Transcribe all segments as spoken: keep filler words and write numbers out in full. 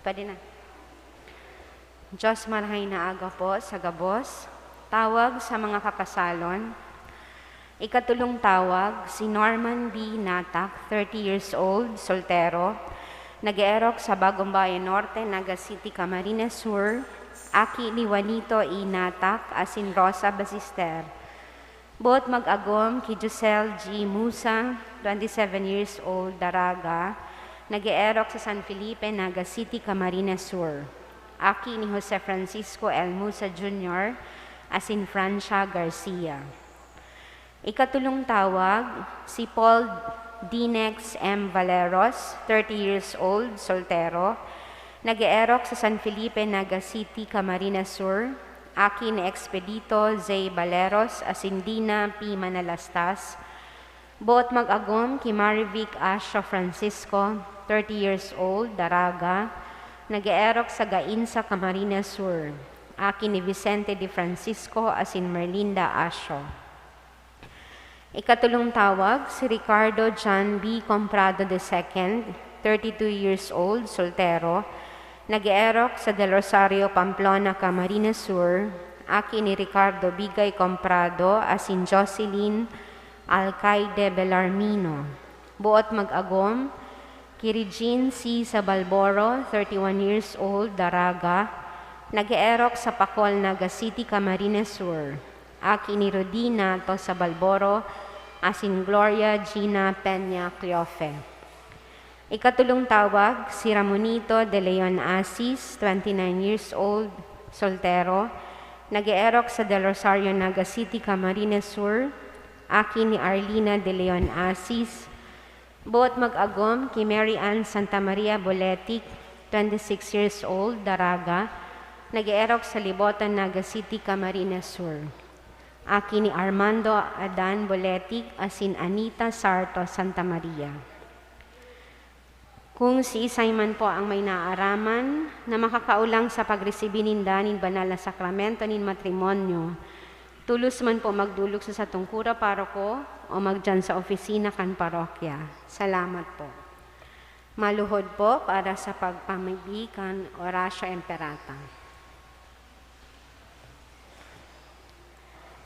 Pwede na. Diyos, marahay na aga po sa gabos. Tawag sa mga kakasalon. Ikatulong tawag, si Norman B. Natak, thirty years old, soltero, nag-eerok sa Bagong Bayan Norte, Naga City, Camarines Sur, aki ni Juanito E. Natak asin Rosa Basister. Boot mag-agom ki Josel G. Musa, twenty-seven years old, Daraga, nag-eerok sa San Felipe, Naga City, Camarines Sur. Aki ni Jose Francisco L. Musa Junior asin Francia Garcia. Ikatulong tawag, si Paul Dinex M. Valeros, thirty years old, soltero, nag-eerok sa San Felipe, Naga City, Camarines Sur, aki ni Expedito J. Valeros asin Dina P. Manalastas, boot mag-agom ki Marivic Asho Francisco, thirty years old, Daraga, nag-eerok sa Gainza, Camarines Sur, aki ni Vicente de Francisco asin Merlinda Asho. Ikatulong tawag, si Ricardo John B. Comprado the second, thirty-two years old, soltero, nag-eerok sa Del Rosario, Pamplona, Camarines Sur, aki ni Ricardo Bigay Comprado asin Jocelyn Alcaide Belarmino. Buot mag-agom, ki Regine C. Sabalboro, thirty-one years old, Daraga, nag-eerok sa Pacol, Naga City, Camarines Sur, aki ni Rodina Tosa Balboro asin Gloria Gina Peña Cleofe. Ikatulong tawag, si Ramonito de Leon Asis, twenty-nine years old, soltero, nag-eerok sa Del Rosario, Naga City, Camarines Sur, aki ni Arlina de Leon Asis, buot mag-agom ki Mary Ann Santa Maria Boletic, twenty-six years old, Daraga, nag-eerok sa Libotan, Naga City, Camarines Sur. Aki ni Armando Adan Boletic asin Anita Sarto Santa Maria. Kung siisay man po ang may naaraman na makakaolang sa pagresibi ninda nin banal na sakramento nin matrimonyo, tulos man po magdolok sa satong kura paroko o magdiyan sa opisina kan parokya. Salamat po. Maluhod po para sa pagpamibi kan Oratio Imperata.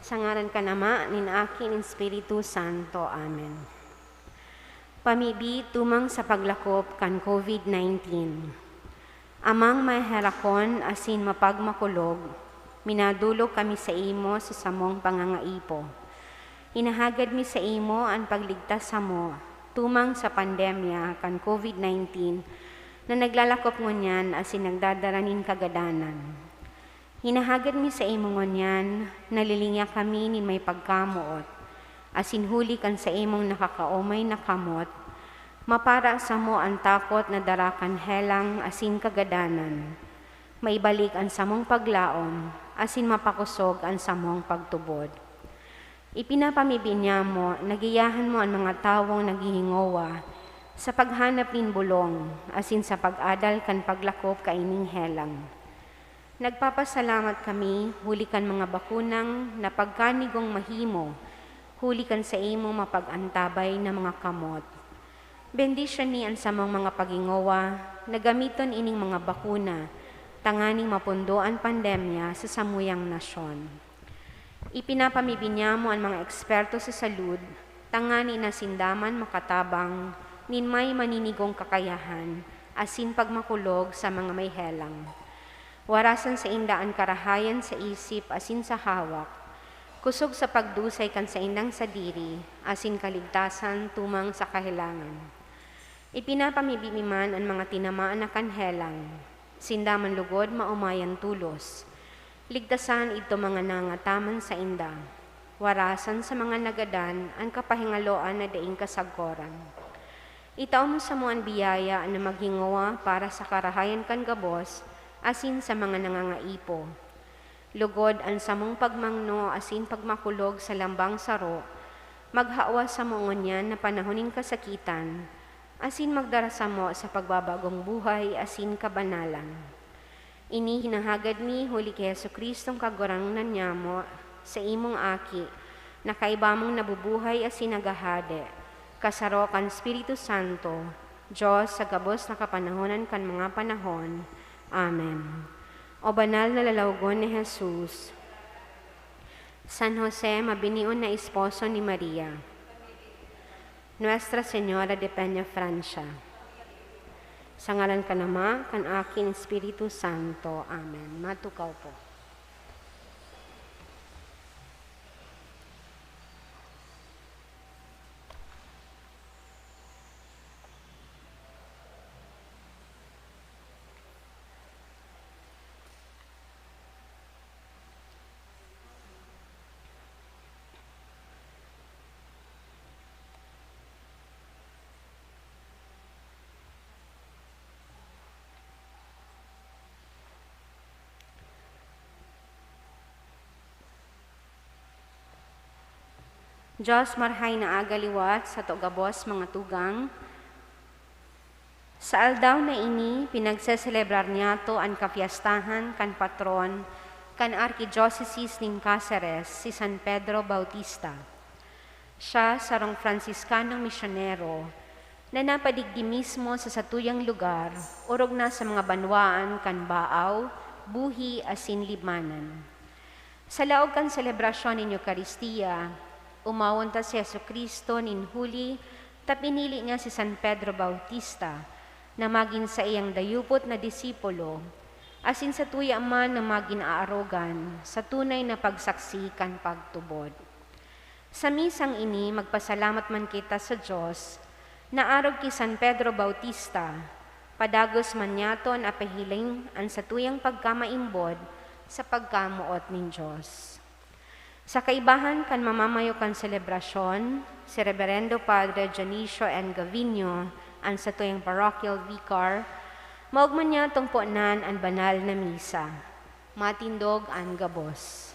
Sa ngaran kan Ama, nin Aki, nin Espiritu Santo. Amen. Pamibi tumang sa paglakop kan COVID nineteen. Amang maheherakon asin mapagmakulog, minadolok kami saimo sa samong pangangaipo. Hinahagad mi saimo an pagligtas samo tumang sa pandemya kan COVID nineteen na naglalakop ngunyan asin nagdadara nin kagadanan. Hinahagad mi saimo ngunyan, nalilinya kami nin may pagkamoot, asin huli kan saimong nakakaomay na kamot, mapara samo an takot na dara kan helang asin kagadanan. Maibalik an samong paglaom, asin mapakosog an samong pagtubod. Ipinapamibi niyamo na giyahan mo an mga tawong naghihingowa sa paghanap nin bolong asin sa pag-adal kan paglakop kaining helang. Nagpapasalamat kami huli kan mga bakunang napagkanigong mahimo huli kan saimong mapag-antabay na mga kamot. Bendisyoni an samong mga paghingowa na gamiton ining mga bakuna tanganing mapundo an pandemya sa samuyang nasyon. Ipinapamibi niyamo an mga eksperto sa salud tangani na sinda man makatabang nin may maninigong kakayahan asin pagmakulog sa mga may helang. Warasan sainda an karahayan sa isip asin sa hawak, kosog sa pagdusay kan saindang sadiri asin kaligtasan tumang sa kahelangan. Ipinapamibi mi man an mga tinamaan na kan helang. Sinda man lugod maomayan tolos. Ligtasan idto mga nangataman sainda. Warasan sa mga nagadan an kapahingaloan na daing kasagkoran. Itao mo samo an biyaya na maghingowa para sa karahayan kan gabos asin sa mga nangangaipo. Lugod an samong pagmangno asin pagmakulog sa lambang saro, maghawa samo ngunyan na panahon nin kasakitan, asin magdara samo sa pagbabagong buhay asin kabanalan. Ini hinahagad mi huli ki Jesu-Cristong Kagurangnan nyamo, sa imong Aki, na kaiba mong nabubuhay asin naghahade, kasaro kan Espiritu Santo, Dios sa gabos na kapanahonan kan mga panahon. Amen. O banal na lalawgon ni Jesus, San Jose, mabinion na esposo ni Maria, Nuestra Señora de Peñafrancia, sa ngaran kan Ama, kan Aki, kan Espiritu Santo. Amen. Matukaw po. Dios marahay na aga liwat sato gabos, mga tugang. Sa aldaw na ini, pinagseselebrar niyato an kapyestahan kan patron kan Arkidyosesis nin Caceres, si San Pedro Bautista. Siya sarong Franciscanong misyonero na napadigdi mismo sa satuyang lugar, orog na sa mga banwaan kan Baaw, Buhi, asin Libmanan. Sa laog kan selebrasyon nin Eukaristia, umawon ta si Jesu-Cristo nin huli ta pinili niya si San Pedro Bautista na magin saiyang dayupot na disipulo, asin satuya man na magin aarogan sa tunay na pagsaksi kan pagtubod. Sa misang ini, magpasalamat man kita sa Dios na arog ki San Pedro Bautista, padagos man niyaton apahiling an satuyang pagkamaimbod sa pagkamoot nin Dios. Sa kaibahan kan mamamayo kan selebrasyon, si Reberendo Padre Dionisio N. Gavino, an satuyang parochial vicar, maogma niyatong ponan an banal na misa. Matindog an gabos.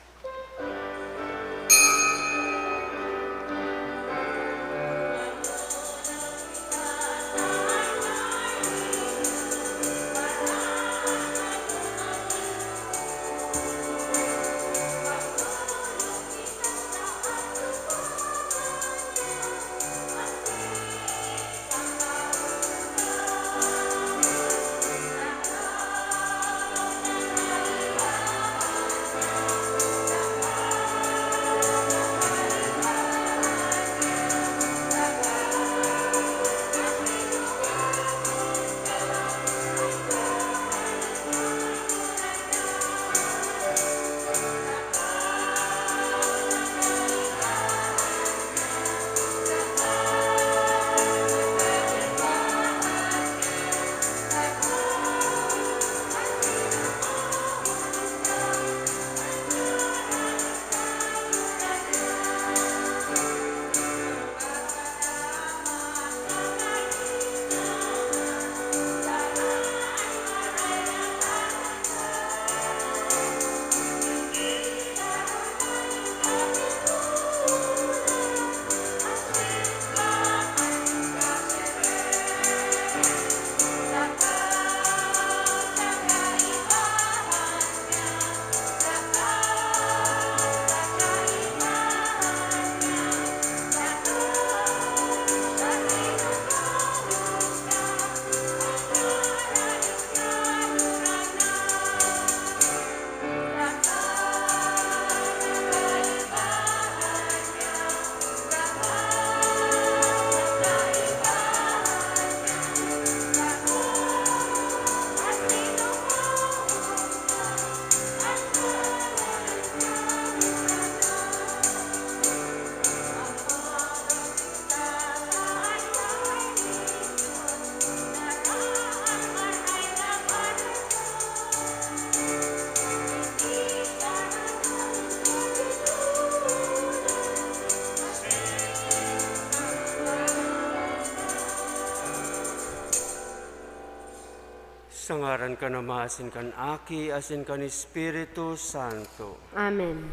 Sa ngaran kan Ama, asin kan Aki, asin kan Espiritu Santo. Amen.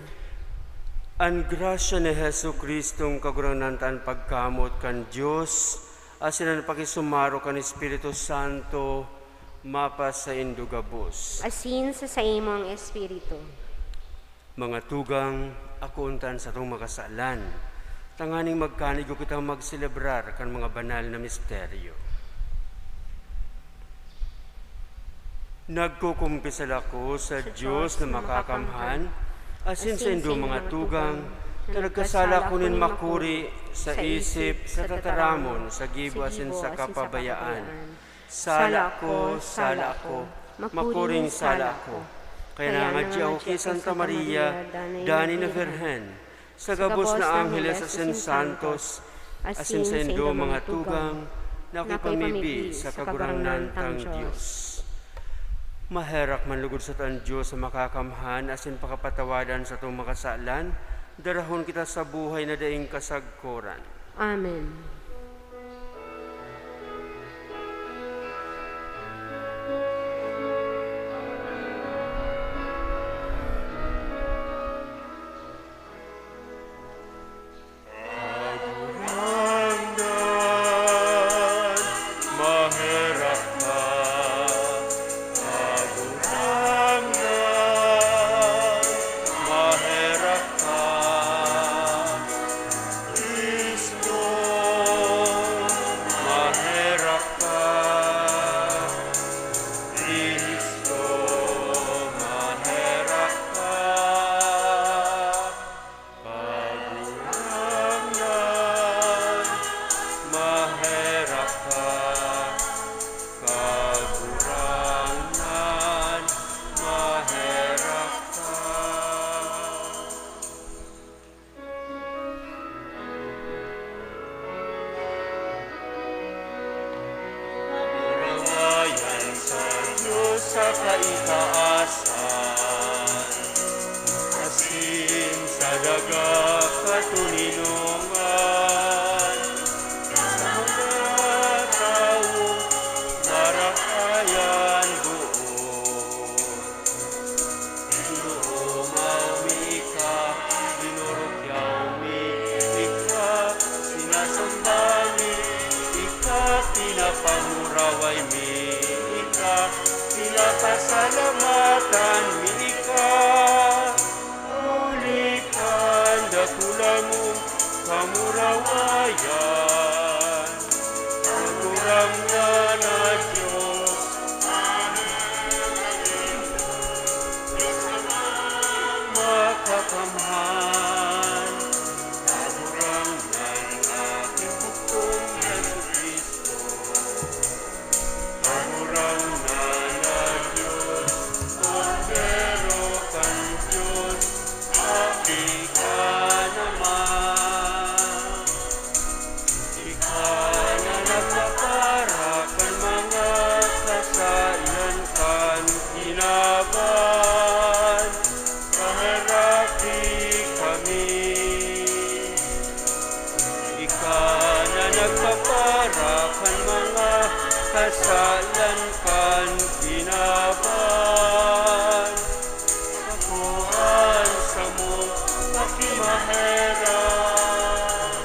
An grasya ni Jesu-Cristong Kagurangnan ta, an pagkamoot kan Dios, asin an pakisumaro kan Espiritu Santo, mapasaindo gabos. Asin sa saimong espiritu. Mga tugang, akoon ta an satong mga kasalan, tanganing magkanigo kitang magselebrar kan mga banal na misteryo. Nagkukumpisal ako sa Dios na makakamhan, asin saindo, mga tugang, na nagkasala ako nin makuri sa isip, sa tataramon, sa gibo, asin sa kapabayaan. Sala ko, sala ko, makuring sala ko. Kaya nangadyi ako ki Santa Maria, danay na Birhen, sa gabos na angheles asin santos, asin saindo, mga tugang, na akoy pamibi sa Kagurangnan tang Dios. Maherak man lugod sato an Dios na makakamhan asin pakapatawadan satong mga kasalan, darahon kita sa buhay na daing kasagkoran. Amen. Kagurangnan, maherak ka. Kagurangnan, maherak ka. Cristo, Salamatan mi ika, huli kan dakula mong kamurawayan. Kagurangnan na Diyos, makakamhan. Kagurangnan, aking bugtong Jesu-Cristo. Kagurangnan na Diyos, Kordero kan Diyos, aki ka naman. Ika na nagpapara kan mga kasalan kan kinaban, kaharaki kami. Ika na nagpapara kan mga kasalan kan kinaban, sakoan samong pakimaherak.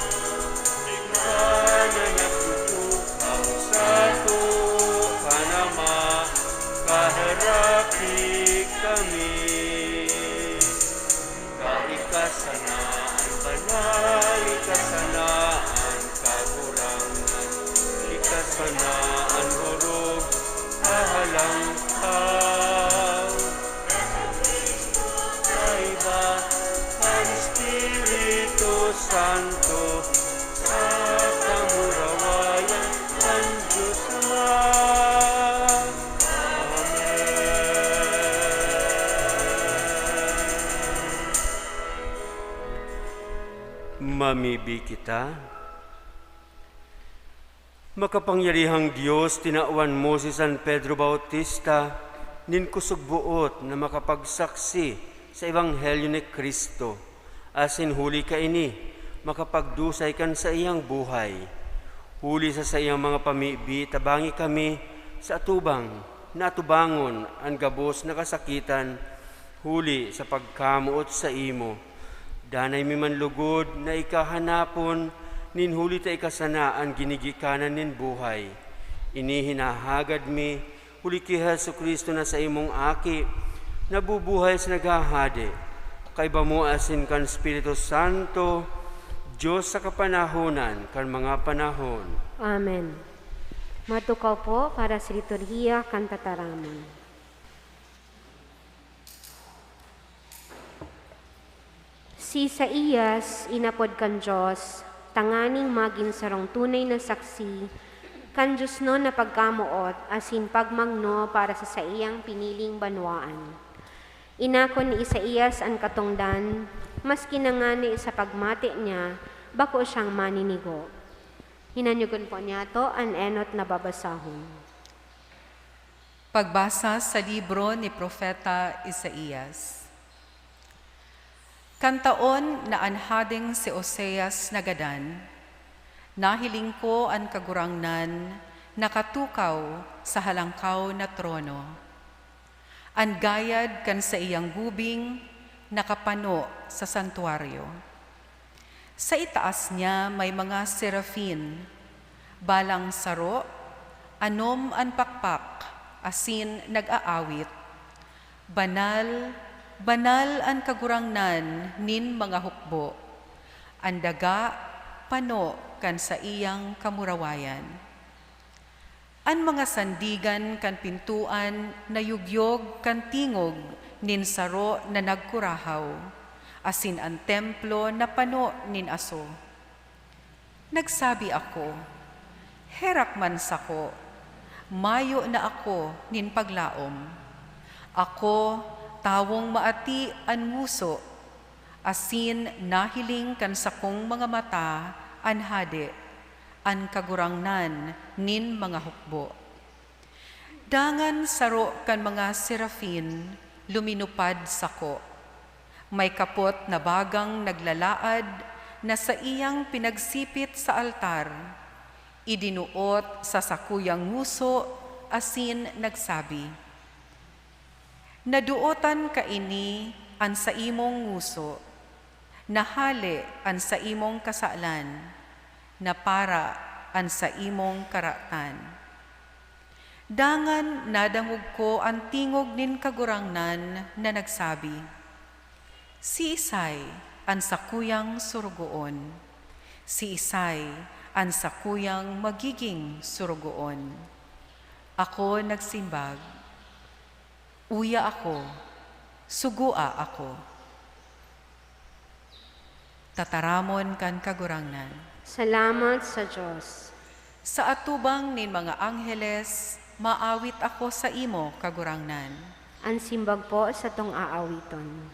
Ika na nagtutukaw sato kan Ama, kaharaki kami. Ika sana an banal, ika sana an kagurangnan, ika sana an orog, kahalangkaw. Kaiba kan Espiritu Santo, sa kamurawayan kan Diyos Ama. Amen. Mamibi kita. Makapangyarihang Dios, tinawan mo si San Pedro Bautista nin kusog-boot na makapagsaksi sa ebanghelyo ni Cristo, asin huli kaini, makapagdusay kan saiyang buhay. Huli sa saiyang mga pamibi, tabangi kami sa atubang na atubangon an gabos na kasakitan huli sa pagkamoot saimo. Danay mi man lugod na ika hanapon, nin huli ta ika sana an ginigikanan nin buhay. Ini hinahagad mi, huli ki Jesu-Cristo na saimong Aki, nabubuhay sa naghahade, kaiba mo asin kan Espiritu Santo, Dios sa kapanahonan kan mga panahon. Amen. Matukaw po para sa liturhiya kan tataramon. Si Isaias inapod kan Dios tanganing magin sarong tunay na saksi kan diosnon na pagkamoot asin pagmangno para sa saiyang piniling banwaan. Inako ni Isaias an katongdan, maski na ngani sa pagmati niya, bako siyang maninigo. Hinanyogon po niyato an enot na babasahon. Pagbasa sa libro ni Propeta Isaias. Kan taon na an Hadeng si Oseas nagadan, nahiling ko an Kagurangnan nakatukaw sa halangkaw na trono. An gayad kan saiyang gubing nakapano sa santuaryo. Sa itaas niya may mga serafin, balang saro, anom an pakpak, asin nag-aawit, "Banal, banal an Kagurangnan nin mga hukbo, an daga pano kan saiyang kamurawayan." An mga sandigan kan pintoan nayugyog kan tingog nin saro na nagkurahaw, asin an templo napano nin aso. Nagsabi ako, "Herak man sako, mayo na ako nin paglaom. Ako, tawong maati an ngoso, asin nahiling kan sakong mga mata an Hade, an Kagurangnan nin mga hukbo." Dangan saro kan mga serafin luminupad sako. May kapot na bagang naglalaad na saiyang pinagsipit sa altar. Idinuot sa sakuyang ngoso asin nagsabi, "Nadootan kaini an saimong ngoso, nahale an saimong kasalan, napara an saimong karatan." Dangan nadangog ko an tingog nin Kagurangnan na nagsabi, "Siisay an sakuyang sorogoon? Siisay an sakuyang magiging sorogoon?" Ako nagsimbag, "Uya ako, sugoa ako." Tataramon kan Kagurangnan. Salamat sa Dios. Sa atubang nin mga angheles, maawit ako saimo, Kagurangnan. An simbag po satong aawiton.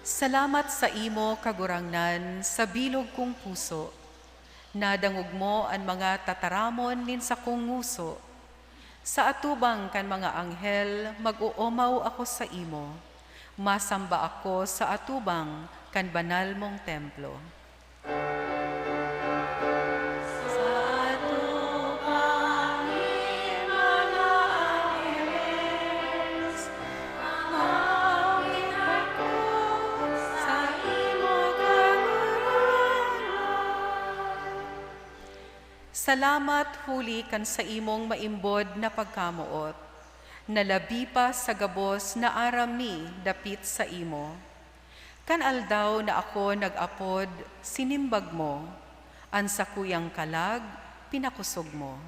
Salamat saimo, Kagurangnan, sa bilog kong puso. Nadangog mo an mga tataramon nin sakong ngoso. Sa atubang kan mga anghel, mag-oomaw ako saimo. Masamba ako sa atubang kan banal mong templo. Sa atubang nin mga angeles, maawit ako sa imo kagurangnan. Salamat huli kan saimong maimbod na pagkamoot, na labi pa sa gabos na aram mi dapit saimo. Kan aldaw na ako nag-apod, sinimbag mo, an sakuyang kalag, pinakosog mo.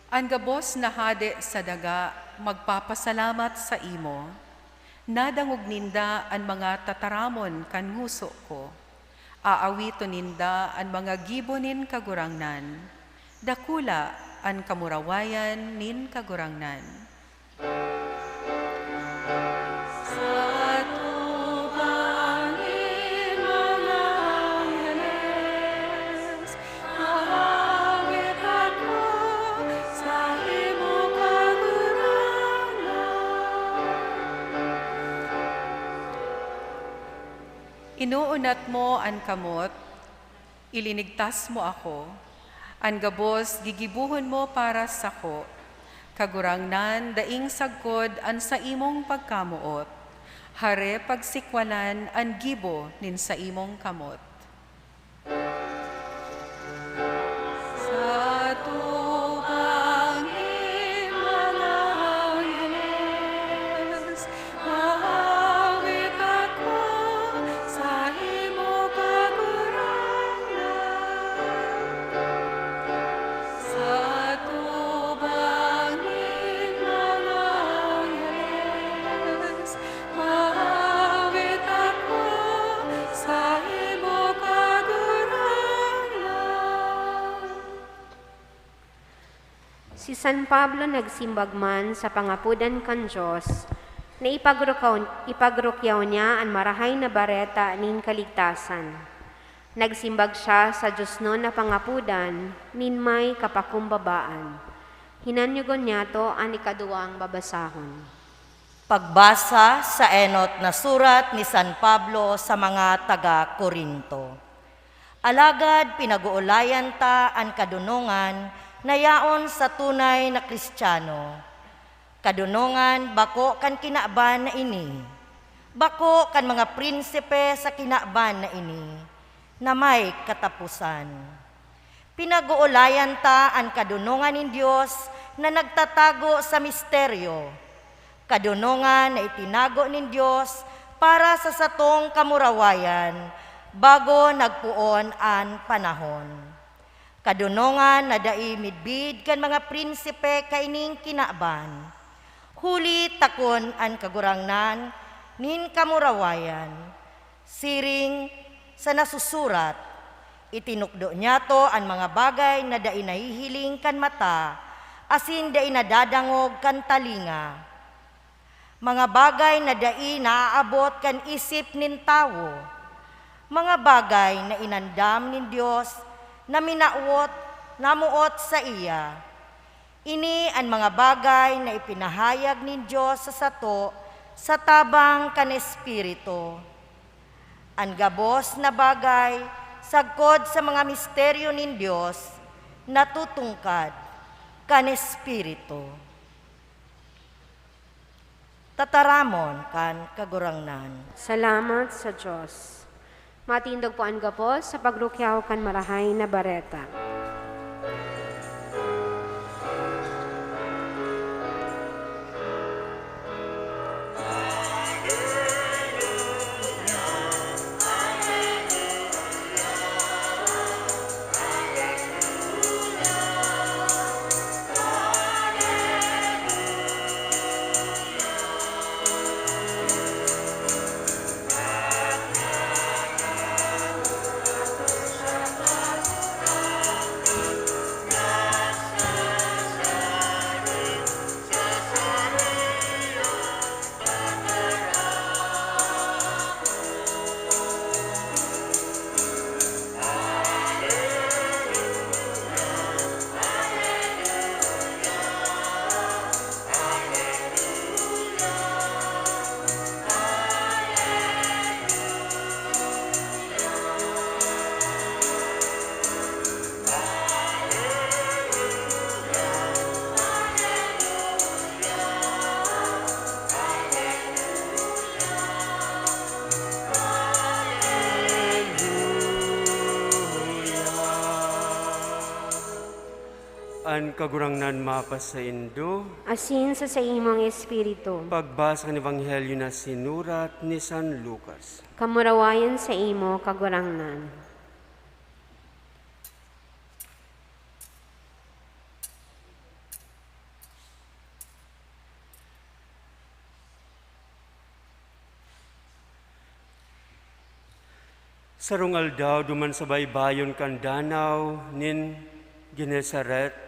An gabos na hade sa daga magpapasalamat saimo. Nadangog ninda an mga tataramon kan ngoso ko. Aawiton ninda an mga gibo nin Kagurangnan. Dakula an kamurawayan nin Kagurangnan. Sa atubang nin mga angeles, maawit ako sa imo kagurangnan. Inuunat mo an kamot, ilinigtas mo ako, an gabos gigibohon mo para sako. Kagurangnan, daing sagkod an saimong pagkamoot, hare pagsikwalan an gibo nin saimong kamot. Sa atubang nin mga angeles, maawit ako sa imo kagurangnan. Sa atubang nin mga angeles, maawit ako sa imo kagurangnan. Si San Pablo nagsimbag man sa pangapodan kan Dios na ipagrukaw-, ipagrukyaw niya an Marahay na Bareta nin kaligtasan. Nagsimbag siya sa diosnon na pangapodan nin may kapakumbabaan. Hinanyogon niyato an ikaduwang babasahon. Pagbasa sa enot na surat ni San Pablo sa mga taga Corinto. Alagad pinag-oolayan ta an kadonongan na yaon sa tunay na Cristiano. Kadonongan bako kan kinaban na ini, bako kan mga prinsipe sa kinaban na ini, na may kataposan. Pinag-oolayan ta an kadonongan nin Dios na nagtatago sa misteryo, kadonongan na itinago nin Dios para sa satong kamurawayan, bago nagpoon an panahon. Kadonongan na dai midbid kan mga prinsipe kaining kinaban, huli ta kun an Kagurangnan nin kamurawayan, siring sa nasusurat, "Itinukdo niyato an mga bagay na dai nahihiling kan mata asin dai nadadangog kan talinga." Mga bagay na dai naaabot kan isip nin tawo, mga bagay na inandam nin Dios na minawot, namuot saiya. Ini an mga bagay na ipinahayag nin Dios sa sato sa tabang kan Espiritu. An gabos na bagay sagkod sa mga misteryo nin Dios natutungkad kan Espiritu. Tataramon kan Kagurangnan. Salamat sa Diyos. Matindog po an gabos sa pagrukyaw kan Marahay na Bareta. An Kagurangnan mapasaindo. Asin sa saimong espiritu. Pagbasa kan Ebanghelyo na sinurat ni San Lucas. Kamurawayan saimo, Kagurangnan. Sarong aldaw, duman sa baybayon kan Danaw nin Genesaret,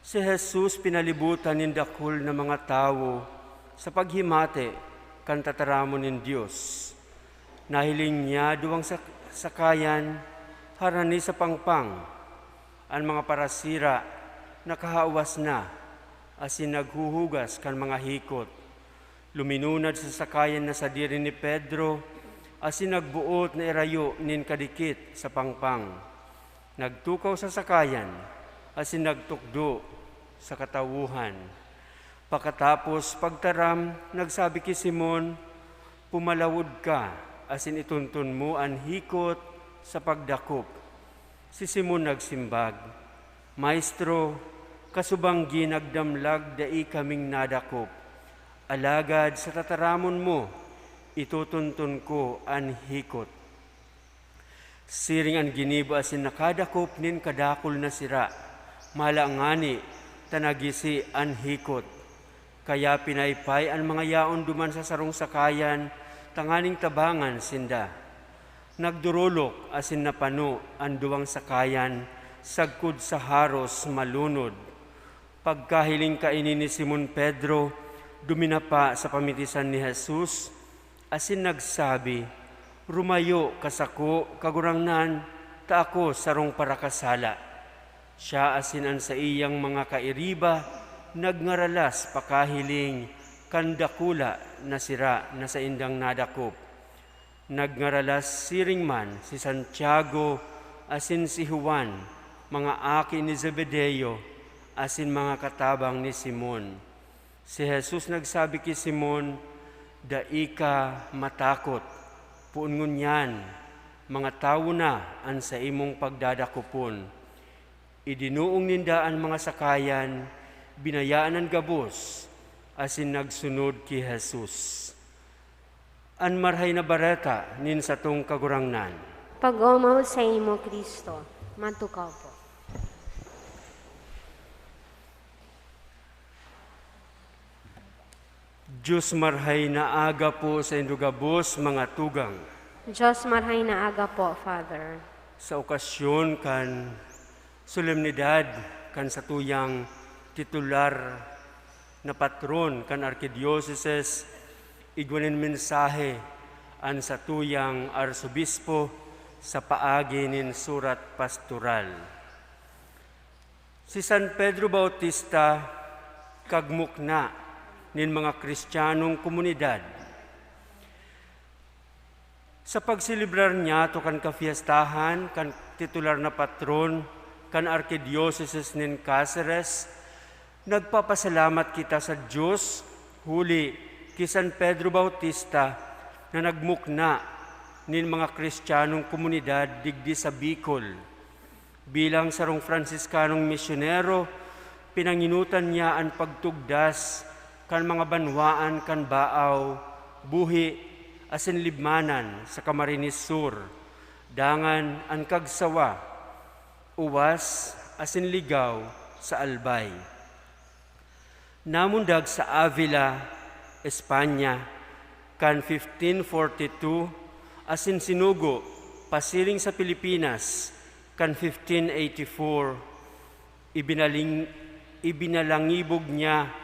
si Jesus pinalibutan nin dakul na mga tawo sa paghimati kan tataramon nin Dios. Nahiling niya duwang sak-, sakayan harani sa pangpang. An mga parasira nakahawas na, asin naghuhugas kan mga hikot. Luminunad sa sakayan na sadiri ni Pedro, asin nagboot na irayo nin kadikit sa pangpang. Nagtukaw sa sakayan, asin nagtukdo sa katawohan. Pakatapos pagtaram, nagsabi ki Simon, "Pumalawod ka, asin itunton mo an hikot sa pagdakop." Si Simon nagsimbag, "Maestro, kasubanggi nagdamlag dai kaming nadakop. Alagad sa tataramon mo, itutunton ko an hikot." Siring an ginibo asin nakadakop nin kadakul na sira, mala ngani ta nagisi an hikot. Kaya pinaypay an mga yaon duman sa sarong sakayan tanganing tabangan sinda. Nagdorolok asin napano an duwang sakayan sagkod sa haros malunod. Pagkahiling kaini ni Simon Pedro, duminapa sa pamitisan ni Jesus asin nagsabi, "Rumayo ka sako, Kagurangnan, ta ako sarong parakasala." Siya asin an saiyang mga kairiba nagngaralas pakahiling kan dakula na sira na saindang nadakop. Nagngaralas siring man si Santiago asin si Juan, mga aki ni Zebedeo, asin mga katabang ni Simon. Si Jesus nagsabi ki Simon, "Dai ka matakot. Poon ngunyan, mga tawo na an saimong pagdadakopon." Idinuong ninda an mga sakayan, binayaan an gabos, asin nagsunod ki Jesus. An Marahay na Bareta nin satong Kagurangnan. Pag-omaw saimo, Cristo. Matukaw po. Diyos marhay na aga po sa indo gabos, mga tugang. Diyos marhay na aga po, Father. Sa okasyon kan solemnidad kan satuyang titular na patron kan arkidioseses, igwa nin mensahe an satuyang arsobispo sa paagi nin surat pastoral. Si San Pedro Bautista kagmukna nin mga Kristiyanong komunidad. Sa pagselebrar niyato kan kafiestahan kan titular na patron kan Arkidiosesis nin Caceres, nagpapasalamat kita sa Dios huli ki San Pedro Bautista na nagmukna nin mga Kristiyanong komunidad digdi sa Bicol. Bilang sarong Franciscanong misyonero, pinanginutan niya an pagtugdas kan mga banwaan kan Baao, Buhi, asin Libmanan sa Camarines Sur, dangan an Cagsawa, Uwas, asin Ligao sa Albay. Namundag sa Avila, Espanya, kan fifteen forty-two, asin sinugo pasiring sa Pilipinas kan fifteen eighty-four. Ibinaling-, ibinalangibog niya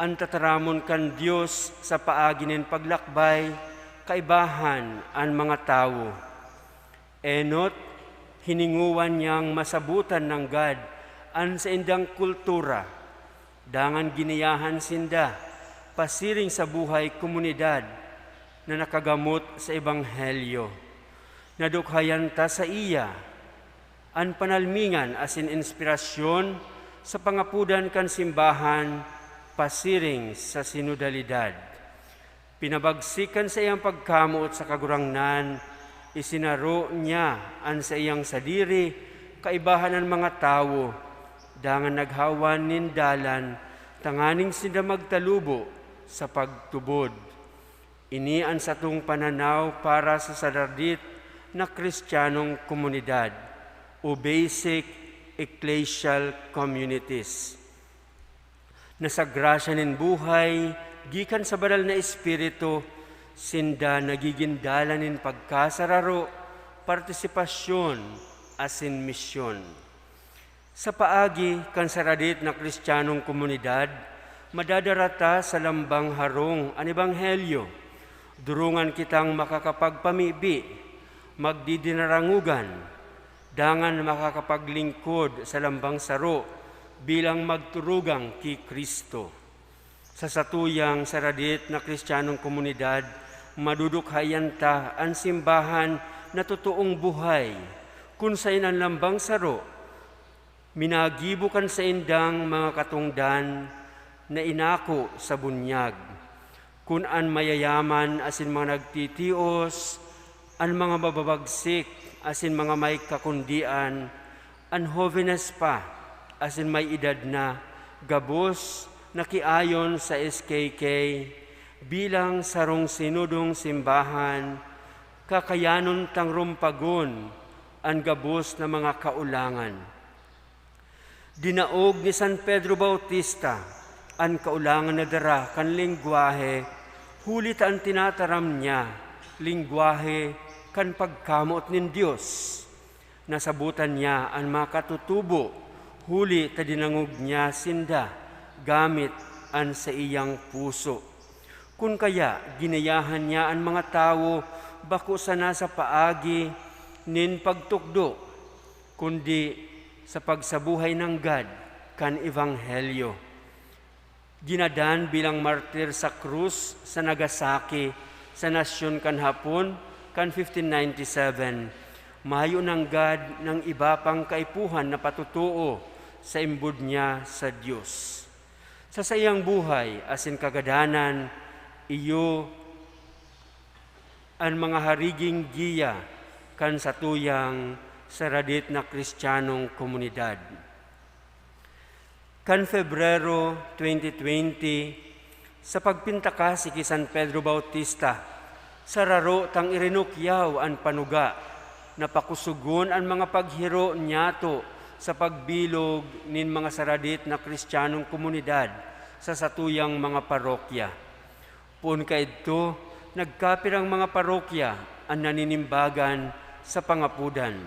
an tataramon kan Dios sa paagi nin paglakbay kaibahan an mga tawo. Enot, hiningowan niyang masabotan nanggad an saindang kultura, dangan giniyahan sinda pasiring sa buhay komunidad na nakagamot sa Ebanghelyo. Nadukhayan ta saiya an panalmingan asin inspirasyon sa pangapodan kan simbahan pasiring sa sinodalidad. Pinabagsik kan saiyang pagkamoot sa Kagurangnan, isinaro niya an saiyang sadiri kaibahan an mga tawo, dangan naghawan nin dalan tanganing sinda magtalubo sa pagtubod. Ini an satong pananaw para sa saradit na Kristiyanong komunidad o basic ecclesial communities. Na sa grasya nin buhay gikan sa Banal na Espiritu, sinda nagigin dalan nin pagkasararo, partisipasyon, asin misyon. Sa paagi kan saradit na Kristiyanong komunidad, madadara ta sa lambang harong an Ebanghelyo. Durungan kitang makakapagpamibi, magdidinarangogan, dangan makakapaglingkod sa lambang saro bilang magturugang ki Cristo. Sa satuyang saradit na Kristiyanong komunidad, madudukhayan ta an simbahan na totoong buhay, kun saen an lambang saro minagibo kan saindang mga katongdan na inako sa bunyag. Kun an mayayaman asin mga nagtitios, an mga mababagsik asin mga may kakundian, an hobenes pa asin may edad na, gabos na kiayon sa S K K, bilang sarong sinodong simbahan, kakayanon tang rumpagon an gabos na mga kaolangan. Dinaog ni San Pedro Bautista an kaolangan na dara kan lengwahe, huli ta an tinataram niya, lengwahe kan pagkamoot nin Dios. Nasabotan niya an mga katutubo, huli ta dinangog niya sinda gamit an saiyang puso. Kun kaya, ginayahan niya an mga tawo bako sana sa paagi nin pagtukdo, kundi sa pagsabuhay nanggad kan Ebanghelyo. Ginadan bilang martir sa krus sa Nagasaki, sa nasyon kan Hapon, kan fifteen ninety-seven. Mayo nanggad nang iba pang kaipuhan na patotoo sa imbod niya sa Dios. Sa saiyang buhay asin kagadanan, iyo an mga hariging giya kan satuyang saradit na Kristiyanong komunidad. Kan Febrero twenty twenty, sa pagpintakasi ki San Pedro Bautista, sararo tang irinukyaw an panuga na pakusogon an mga paghiro niyato sa pagbilog nin mga saradit na Kristiyanong komunidad sa satuyang mga parokya. Poon kaidto, nagkapirang mga parokya an naninimbagan sa pangapodan.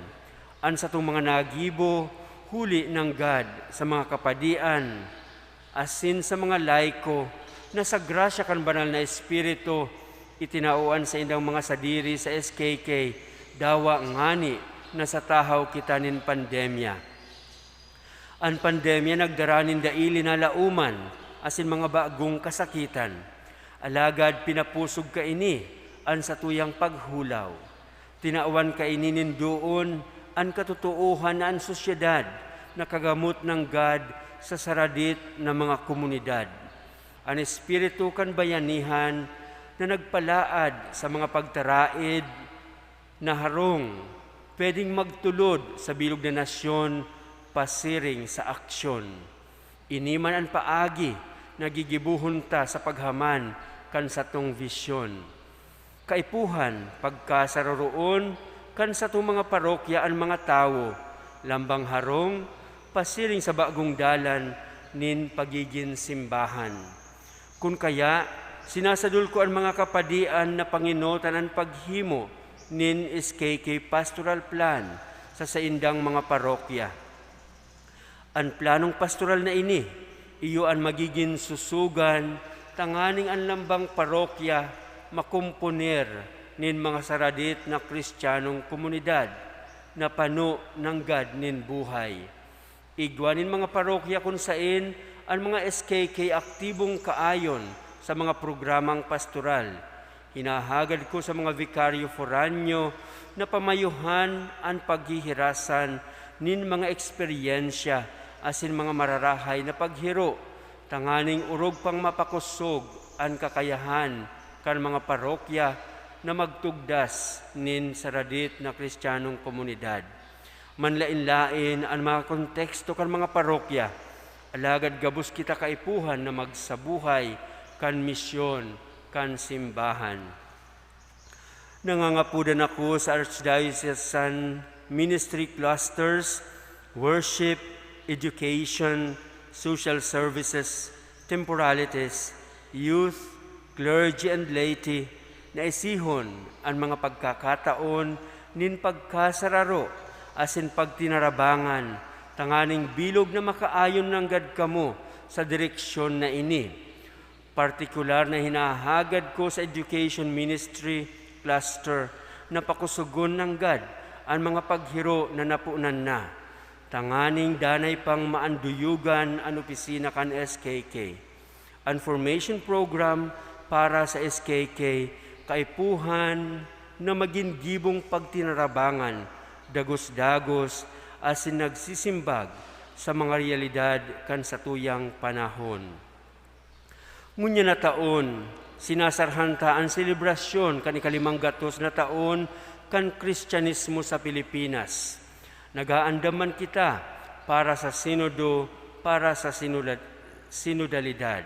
An satong mga nagibo huli nanggad sa mga kapadian asin sa mga laiko na sa grasya kan Banal na Espiritu, itinao an saindang mga sadiri sa S K K, dawa ngani na sa tahaw kita nin pandemya. An pandemya nagdara nin dai linalaoman asin mga bagong kasakitan. Alagad pinapusog kaini an satuyang paghulaw. Tinawan kaini nin doon an katotoohan na an sosyedad nakagamot nanggad sa saradit na mga komunidad. An espiritu kan bayanihan na nagpalaad sa mga pagtaraid na harong pwedeng magtulod sa bilog na nasyon pasiring sa aksyon. Ini man an paagi na gigibohon ta sa paghaman kan satong visyon. Kaipuhan, pagkasaroroon kan satong mga parokya an mga tawo, lambang harong, pasiring sa bagong dalan nin pagigin simbahan. Kun kaya, sinasadol ko an mga kapadian na pangenotan an paghimo nin S K K Pastoral Plan sa saindang mga parokya. An planong pastoral na ini, iyo an magigin susugan tanganing an lambang parokya makomponer nin mga saradit na Kristiyanong komunidad na pano nanggad nin buhay. Igwa nin mga parokya kun sain an mga S K K aktibong kaayon sa mga programang pastoral. Hinahagad ko sa mga vikaryo foranyo na pamayuhan an paghihirasan nin mga eksperyensya asin mga mararahay na paghiro, tanganing orog pang mapakosog an kakayahan kan mga parokya na magtugdas nin saradit na Kristiyanong komunidad. Manlaen-laen an mga konteksto kan mga parokya, alagad gabos kita kaipuhan na magsabuhay kan misyon kan simbahan. Nangangapodan ako sa Archdiocesan Ministry Clusters, Worship, Education, Social Services, Temporalities, Youth, Clergy and Laity, na isihon an mga pagkakataon nin pagkasararo asin pagtinarabangan, tanganing bilog na makaayon nanggad kamo sa direksyon na ini. Partikular na hinahagad ko sa Education Ministry Cluster na pakosogon nanggad an mga paghiro na naponan na, tanganing danay pang maanduyogan an opisina kan S K K. An formation program para sa S K K kaipuhan na magin gibong pagtinarabangan, dagos-dagos, asin nagsisimbag sa mga realidad kan satuyang panahon. Ngunyan na taon, sinasarhan ta an selebrasyon kan ikalimang gatos na taon kan Kristiyanismo sa Pilipinas. Nag-aandam man kita para sa Sinodo, para sa sinula-, sinodalidad.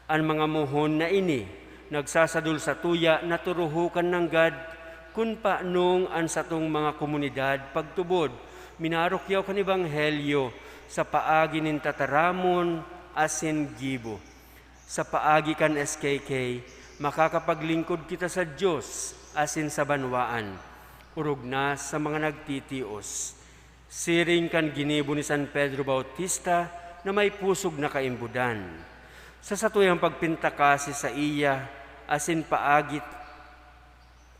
An mga mohon na ini nagsasadol satuya na turuhokan nanggad kun paanong an satong mga komunidad pagtubod minarukyaw kan Ebanghelyo sa paagi nin tataramon asin gibo. Sa paagi kan S K K, makakapaglingkod kita sa Dios asin sa banwaan, orog na sa mga nagtitios. Siring kan ginibo ni San Pedro Bautista na may pusog na kaimbodan. Sa satuyang pagpintakasi saiya asin paagi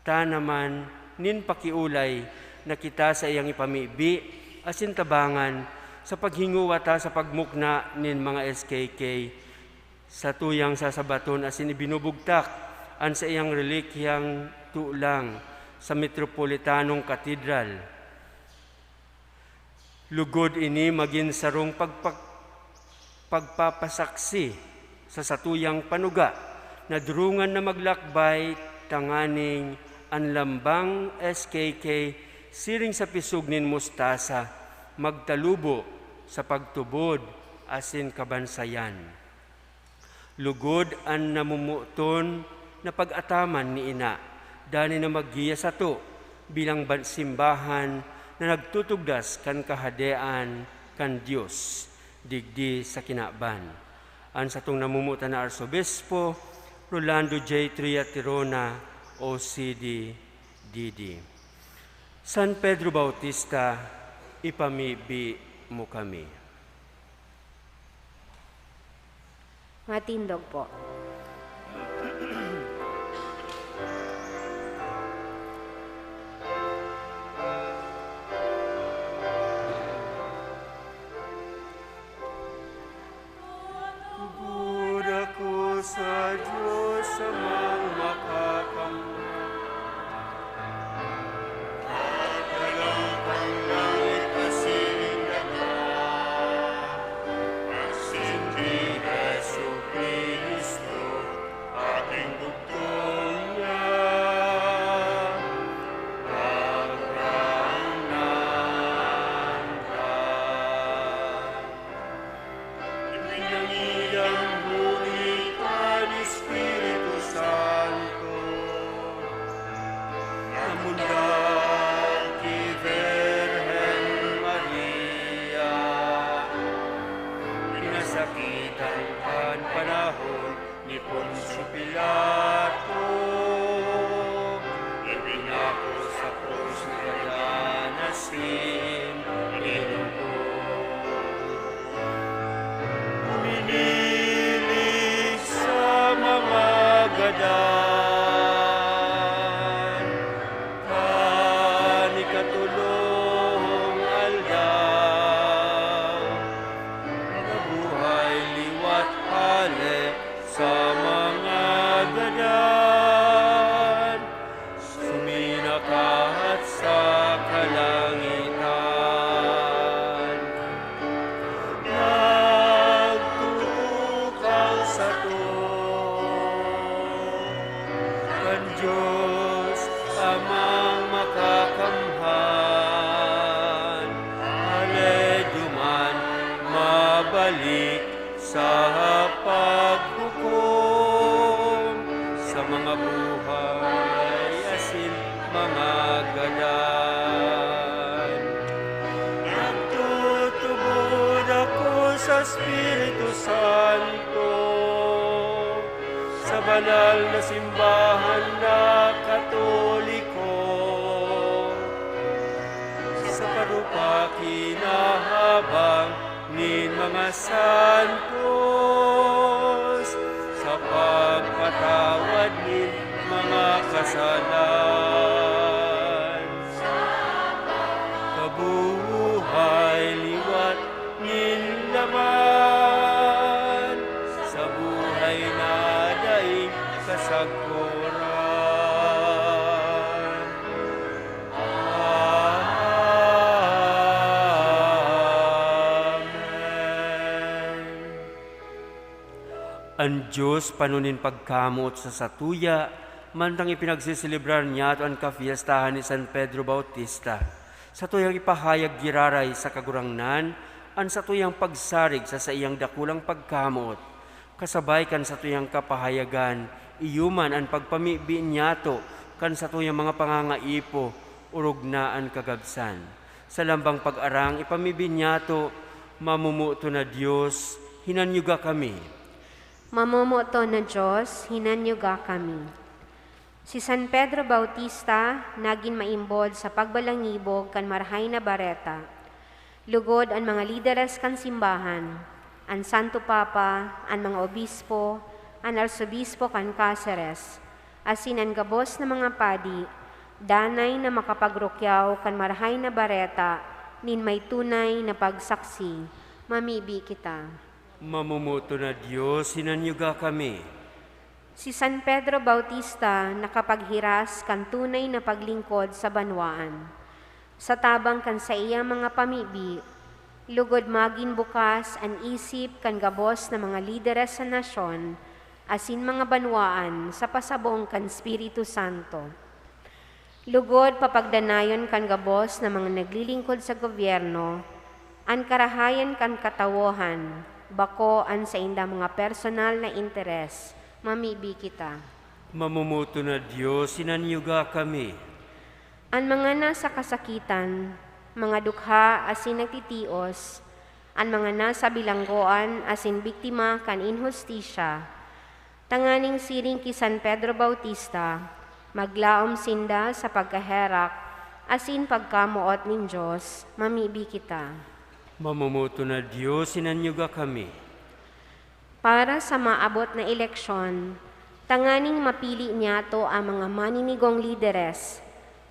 ta naman nin pakiolay na kita saiyang ipamibi asin tabangan sa paghingowa ta sa pagmukna nin mga S K K. Satuyang sasabaton asin ibinubugtak an saiyang relikyang tulang sa Metropolitanong Katedral. Lugod ini magin sarong pagpak-, pagpapasaksi sa satuyang panuga na durungan na maglakbay tanganing an lambang S K K siring sa pisog nin mustasa magtalubo sa pagtubod asin kabansayan. Lugod an namomoton na pag-ataman ni Ina, danay na maggiya sato bilang ban-, simbahan na nagtutugdas kan Kahadean kan Dios digdi sa kinaban. An satong namomotan na Arsobispo, Rolando J. Triatirona, O C D, D D. San Pedro Bautista, ipamibi mo kami. Matindog po. Tubod ako sa Diyos, Amang Makakamtan. Pagkalang pang langit asin daga, asin ki Jesu-Cristo, aking bugtong na Kagurangnan ka. Ipinangiyan huli kan Espiritu Santo, namundag ki Birhen Maria, pinasakitan kan panahon ni Poncio Pilato, ipinako sa krus, nagadan asin inulog. Uminilig sa mga gadan, kan ikatolong aldaw, nabuhay liwat hale sa mga gadan, suminakat sa kalangitan. Nagtutukaw sato kan Diyos Amang Makakamhan, hale duman mabalik sa paghukom sa mga buhay asin mga gadan. Nagtutubod ako sa Espiritu Santo, sa banal na simbahan na Katoliko, sa parupak kinahabang nin mga santos, sa pagpatawad nin mga kasalan, sa buhay liwat nin laman, sa buhay na daing kasagkoran. Amen. An Diyos pano nin pagkamoot sa satuya, mantang ipinagseselebrar niyato an kafiestahan ni San Pedro Bautista. Satuyang ipahayag giraray sa Kagurangnan an satuyang pagsarig sa saiyang dakulang pagkamoot. Kasabay kan satuyang kapahayagan, iyo man an pagpamibi niyato kan satuyang mga pangangaipo, orog na an kagabsan. Sa lambang pag-arang ipamibi niyato, "Mamomoton na Dios, hinanyuga kami." Mamomoton na Dios, hinanyuga kami. Si San Pedro Bautista nagin maimbod sa pagbalangibog kan Marahay na Bareta. Lugod an mga lideres kan simbahan, an Santo Papa, an mga obispo, an arsobispo kan Caceres, asin an gabos na mga padi, danay na makapagrukyaw kan Marahay na Bareta nin may tunay na pagsaksi. Mamibi kita. Mamomoton na Dios, hinanyuga kami. Si San Pedro Bautista nakapaghiras kan tunay na paglingkod sa banwaan. Sa tabang kan saiyang mga pamibi, lugod magin bukas an isip kan gabos na mga lideres sa nasyon asin mga banwaan sa pasabong kan Espiritu Santo. Lugod papagdanayon kan gabos na mga naglilingkod sa gobyerno an karahayan kan katawohan, bako an saindang mga personal na interes. Mamibi kita. Mamomoton na Dios, hinanyuga kami. An mga nasa kasakitan, mga dukha asin nagtitios, an mga nasa bilanggoan asin biktima kan inhustisya, tanganing siring ki San Pedro Bautista, maglaom sinda sa pagkaherak asin pagkamoot nin Dios, mamibi kita. Mamumuto na Dios, hinanyuga kami. Para sa maabot na eleksyon, tanganing mapili niyato ang mga maninigong lideres,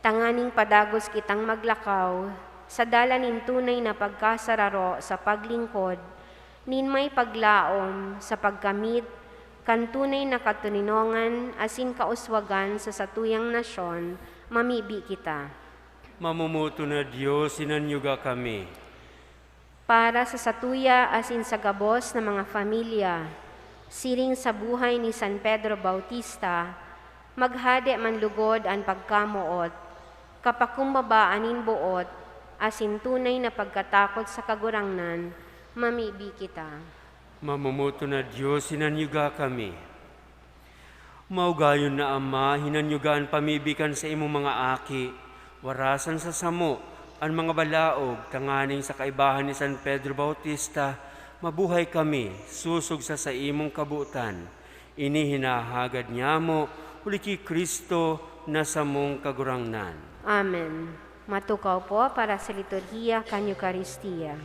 tanganing padagos kitang maglakaw sa dalan nin tunay na pagkasararo sa paglingkod nin may paglaom sa pagkamit kan tunay na katoninongan asin kauswagan sa satuyang nasyon, mamibi kita. Mamumuto na Dios, hinanyuga kami. Para sa satuya asin sa gabos na mga familia, siring sa buhay ni San Pedro Bautista, maghade man lugod an pagkamoot, kapakumbabaan nin boot, asin tunay na pagkatakot sa Kagurangnan, mamibi kita. Mamumuto na Dios, hinanyuga kami. Maugayon na Ama, hinanyuga an pamibi kan saimong mga aki, warasan sa samo an mga balaog, tanganing sa kaibahan ni San Pedro Bautista, mabuhay kami sosog sa saimong kabotan. Ini hinahagad nyamo, huli ki Cristo na samong Kagurangnan. Amen. Matukaw po para sa liturhiya kan Eukaristia.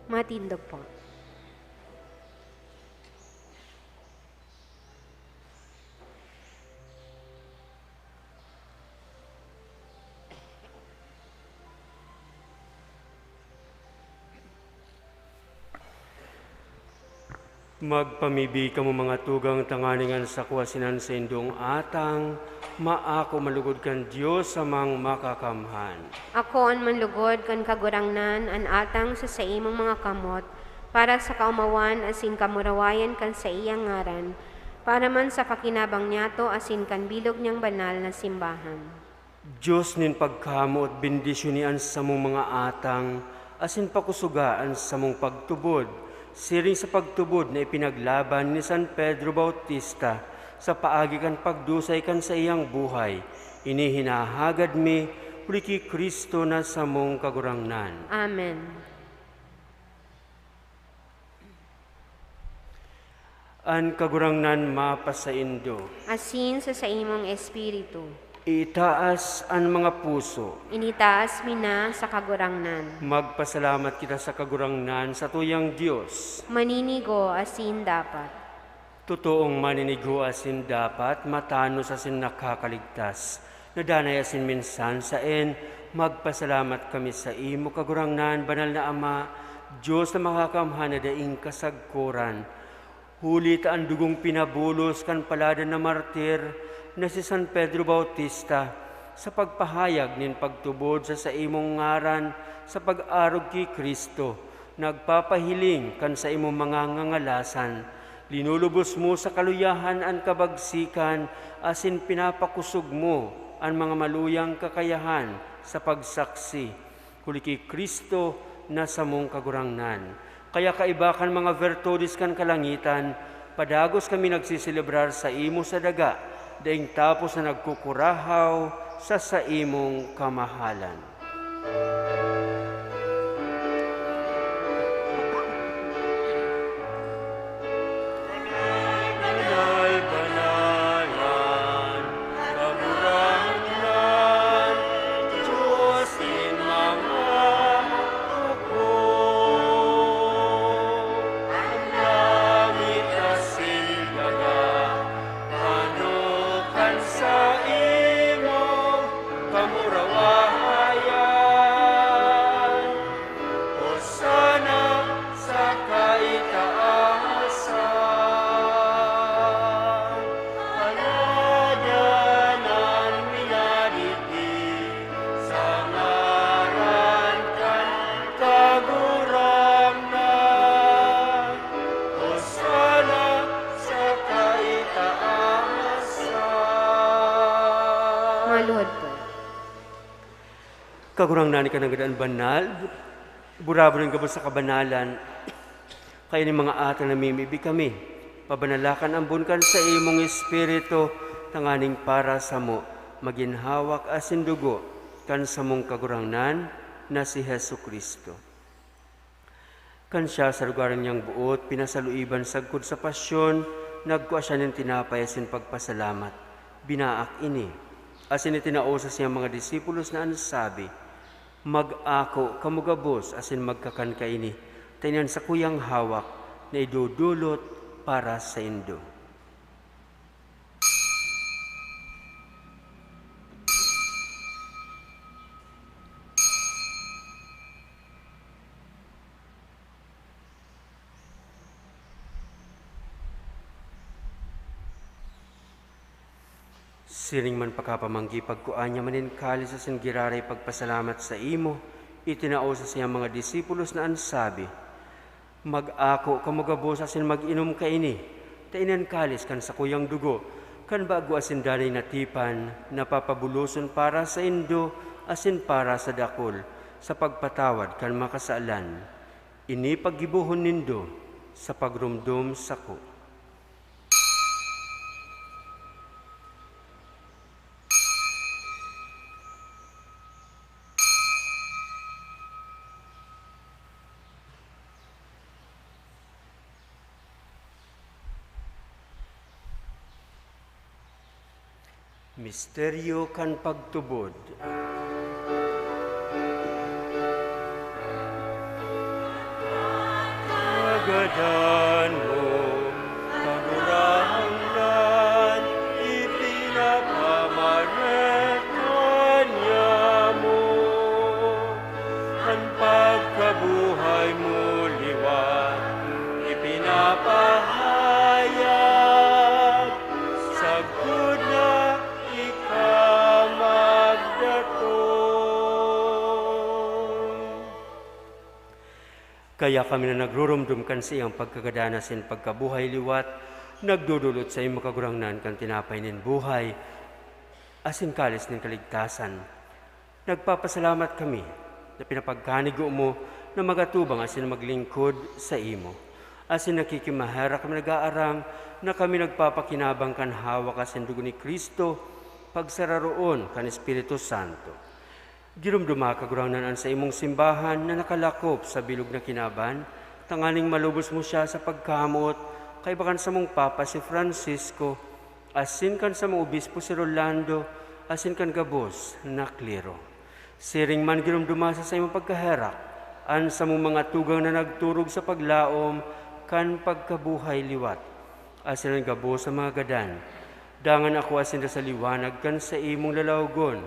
Matindog po. Magpamibi kamo, mga tugang, tanganing an sako asin an saindong atang maako malugod kan Dios Amang Makakamhan. Akoon man lugod kan Kagurangnan an atang sa saimong mga kamot, para sa kaomawan asin kamurawayan kan saiyang ngaran, para man sa pakinabang niyato asin kan bilog niyang banal na simbahan. Dios nin pagkamoot, bendisyoni an samong mga atang, asin pakusoga an samong pagtubod, siring sa pagtubod na ipinaglaban ni San Pedro Bautista sa paagi kan pagdusay kan saiyang buhay. Ini hinahagad mi huli ki Cristo na samong Kagurangnan. Amen. An Kagurangnan mapasaindo. Asin sa saimong espiritu. Itaas an mga puso. Initaas mi na sa Kagurangnan. Magpasalamat kita sa Kagurangnan, sa tuyang Dios. Maninigo asin dapat. Totoong maninigo asin dapat, matanos asin nakakaligtas. Nadanay asin minsan saen, magpasalamat kami sa imo, Kagurangnan, Banal na Ama, Dios na makakamhan na daing kasagkoran. Huli ta an dugong pinabulos kan paladan na martir na si San Pedro Bautista, sa pagpahayag nin pagtubod sa saimong ngaran sa pag-arog ki Cristo, nagpapahiling kan saimong mga ngangalasan. Linulubos mo sa kaluyahan an kabagsikan asin pinapakosog mo an mga maluyang kakayahan sa pagsaksi. Huli ki Cristo na samong Kagurangnan. Kaya kaiba kan mga virtudes kan kalangitan, padagos kami nagseselebrar saimo sa daga, daing tapos na nagkukurahaw sa saimong kamahalan. Kagurangnan, ika nanggad an banal, burabod an gabos sa kabanalan. Kaya nin mga ata namimibi kami, pabanalakan ambon kan saimong Espiritu, tanganing para samo magin hawak asin dugo kan samong Kagurangnan na si Jesu-Cristo. Kan siya sa lugar niyang boot pinasaluiban sagkod sa pasyon, nagkua siya nin tinapay asin pagpasalamat, binaak ini, asin itinao sa siyang mga disipulos na an sabi, "Mag-ako kamo gabos asin magkakan kaini, ta ini an sakuyang hawak na idodolot para saindo." Siring man pakapamanggi, pagkua niya man nin kalis asin giraray pagpasalamat saimo, itinao sa siyang mga disipulos na an sabi, "Mag-ako kamo gabos asin mag-inom kaini, ta ini an kalis kan sakuyang dugo, kan bago asin danay na tipan, na papabuloson para saindo asin para sa dakul, sa pagpatawad kan mga kasalan. Ini paggibohon nindo sa pagromdom sako." Misteryo kan pagtubod. Nagadan mo, Kagurangnan, ipinapamareka niamo an pagkabuhay mo liwat, ipinapahayag sagkod na ika magdatong. Kaya kami na nagruromdom kan saiyang pagkagadan asin pagkabuhay liwat, nagdodolot saimo, Kagurangnan, kan tinapay nin buhay asin kalis nin kaligtasan. Nagpapasalamat kami na pinapagkanigo mo na magatubang asin maglingkod saimo. Asin nakikimaherak kami nag-aarang na kami nagpapakinabang kan hawak asin dugo ni Cristo, pagsararoon kan Espiritu Santo. Giromdoma, Kagurangnan, an saimong simbahan na nakalakop sa bilog na kinaban, tanganing malubos mo siya sa pagkamoot, kaiba kan samong Papa si Francisco, asin kan samong Obispo si Rolando, asin kan gabos na klero. Siring man, giromdoma sa saimong pagkaherak an samong mga tugang na nagturog sa paglaom kan pagkabuhay liwat, asin an gabos sa mga gadan. Dangan ako asin sa liwanag kan saimong lalawogon.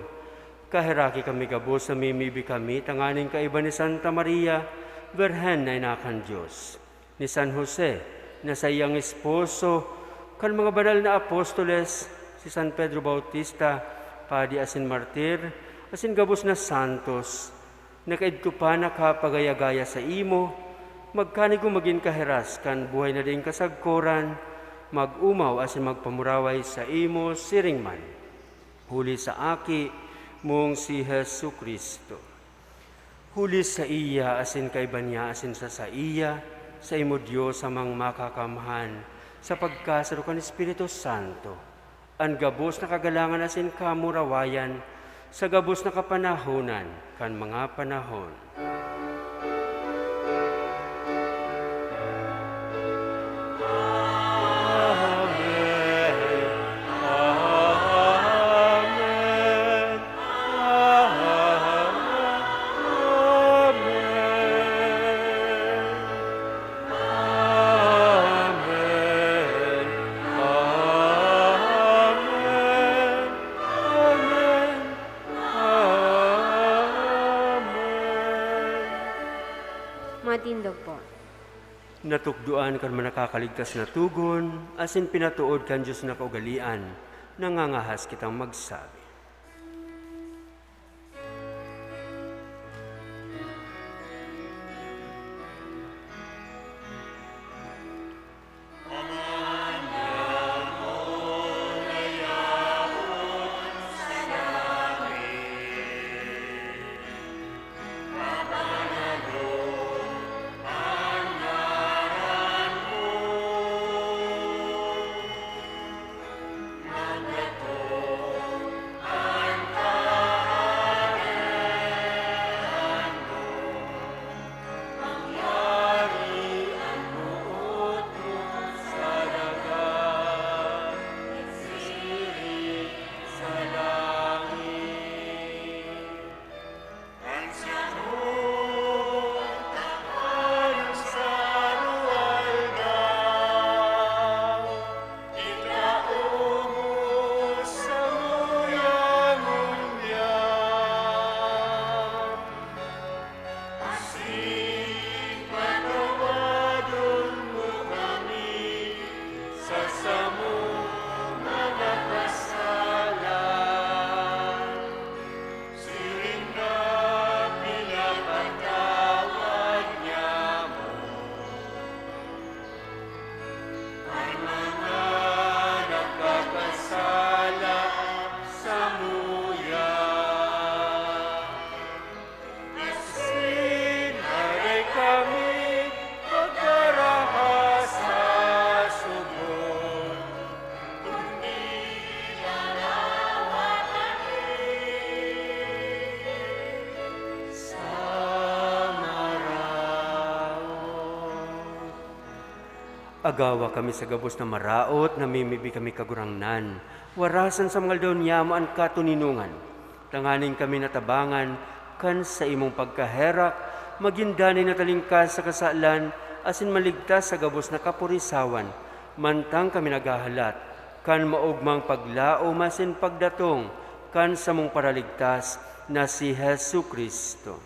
Kaheraki kami gabos, namimibi kami tanganing kaiba ni Santa Maria, Birhen na ina kan Dios, ni San Jose, na saiyang esposo, kan mga banal na apostoles, si San Pedro Bautista, padi asin martir, asin gabos na santos, na kaidto pa nakapagaya-gaya saimo, magkanigo magin kahiras kan buhay na daing kasagkoran, mag-omaw asin magpamuraway saimo siring man, huli sa Aki mong si Jesu-Cristo. Huli saiya, asin kaiba niya, asin sa saiya, saimo, Dios Amang Makakamhan, sa pagkasaro kan Espiritu Santo, an gabos na kagalangan asin kamurawayan sa gabos na kapanahonan kan mga panahon. Amen. Amen. Amen. Amen. Amen. Amen. Matindog po. Natukdoan kan manakakaligtas na togon, asin pinatood kan Dios na kaugalean, nangangahas kitang magsabi. Agawa kami sa gabos na maraot, namimibi kami, Kagurangnan. Warasan sa mga aldaw niyamo an katoninongan, tanganing kami natabangan kan saimong pagkaherak, magin danay na talingkas sa kasalan, asin maligtas sa gabos na kaporisawan, mantang kami naghahalat kan maogmang paglaom asin pagdatong kan samong Paraligtas na si Jesu-Cristo.